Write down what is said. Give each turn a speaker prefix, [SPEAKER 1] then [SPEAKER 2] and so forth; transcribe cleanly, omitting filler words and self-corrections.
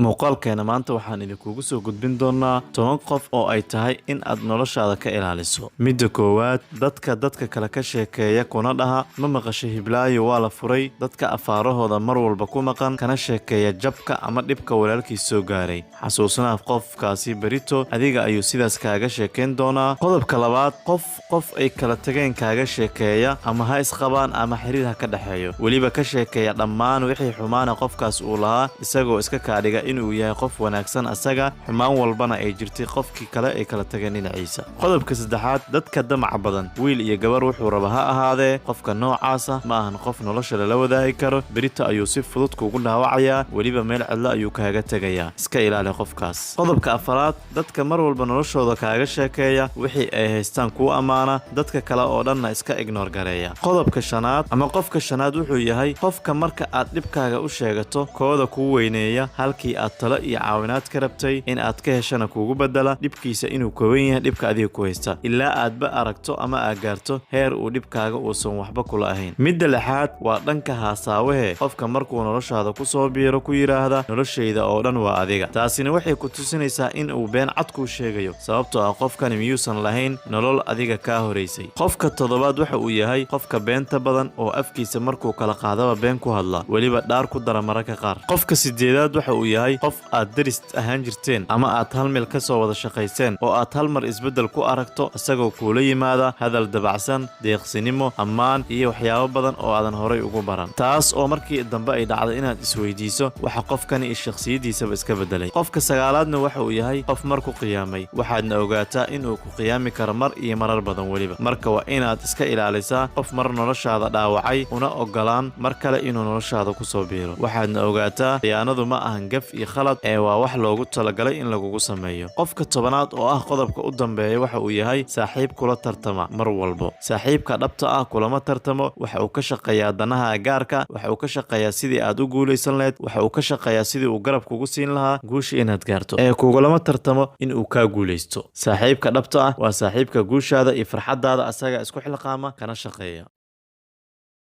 [SPEAKER 1] Muuqaalkeena maanta waxaan idinkugu soo gudbin doonaa 10 qof oo ay tahay in aad noloshaada ka ilaaliso. Midda koowaad, dadka dadka kale ka sheekeeya kuna dhaha, "Ma maqashay hiblaayo waa la furay?" Dadka afaarahooda mar walba ku maqan, kana sheekeeya jabka ama dhibka walaalkiis soo gaaray. Xasuusnaa, qofkaasi berito adiga ayuu sidaas kaaga sheekeyn doonaa. Qodobka labaad, qof qof ay kala tageen kaaga sheekeeya, ama ha isqabaan ama xiriir ha ka dhexeeyo. Weliba ka sheekeeya dhammaan wixii xumaana qofkaas uu lahaa, isagoo iska kaadhiga inuu yahay qof wanaagsan asaga, xumaan walbana ay jirtay qofkii kale ay kala tageen dhinaciisa. Qodobka saddexaad, dadka damaca badan, wiil iyo gabar wuxuu raba ha ahaadee, qofka noocaasa ma ahan qof nolosha lala wadaagi karo. Berito ayuu si fudud kugu dhaawacayaa, weliba meel cidlo ayuu kaaga tegayaa. Iska ilaali qofkaas. Qodobka afaraad, dadka mar walba noloshooda kaaga sheekeeya, wixii ay haystaan kuu ammaana, dadka kale oo dhanna iska ignore gareeya. Qodobka shanaad ama qofka shanaad wuxuu yahay qofka marka aad dhibkaaga u sheegato kooda kuu weyneeya, halkii aad talo iyo caawinaad ka rabtay in aad ka heshana kuugu bedela dhibkiisa inuu koban yahay dhibka adiga ku haysta, ilaa aadba aragto ama aad gaarto heer uu dhibkaaga uusan waxba kula ahayn. Midda lixaad waa dhanka haasaawahe, qofka markuu noloshaada ku soo biiro ku yidhaahda, "Noloshayda oo dhan waa adiga." Taasina waxay ku tusinaysaa in uu been cad kuu sheegayo, sababtoo ah qofkani miyuusan lahayn nolol adiga kaa horaysay? Qofka toddobaad waxa uu yahay qofka beenta badan oo afkiisa markuu kala qaadaba been ku hadla, weliba dhaar ku dara mararka qaar. Qofka sideedaad waxa uu yahay qof aad deris ahaan jirteen ama aad hal meel ka soo wada shaqayseen oo aad hal mar isbeddel ku aragto, isagoo kuula yimaada hadal dabacsan, deeqsinimo, ammaan iyo waxyaabo badan oo aadan horay ugu baran, taas oo markii dambe ay dhacday inaad isweydiiso waxa qofkani iyo shakhsiyaddiisaba iska beddelay. Qofka sagaalaadna waxa uu yahay qof mar ku qiyaamay, waxaadna ogaataa inuu ku qiyaami karo mar iyo marar badan weliba. Marka waa inaad iska ilaalisaa qof mar noloshaada dhaawacay, una ogolaan mar kale inuu noloshaada ku soo biiro. Waxaadna ogaataa, khiyaanadu ma ahan gaf iyo khalad ee waa wax loogu talagalay in lagugu sameeyo. Qofka 10aad oo ah qodobka u dambeeya waxa uu yahay saaxiib kula tartama mar walbo. Saaxiibka dhabta ah kulama tartamo. Waxa uu ka shaqeeyaa danaha gaarka, waxa uu ka shaqeeyaa sidii aad u guulaysan lahayd, waxa uu ka shaqeeyaa sidii uu garab kugu siin lahaa guusha inaad gaarto, ee kugulama tartamo in uu kaa guulaysto. Saaxiibka dhabta ah waa saaxiibka guushaada iyo farxaddaada asaga isku xilqaama kana shaqeeya.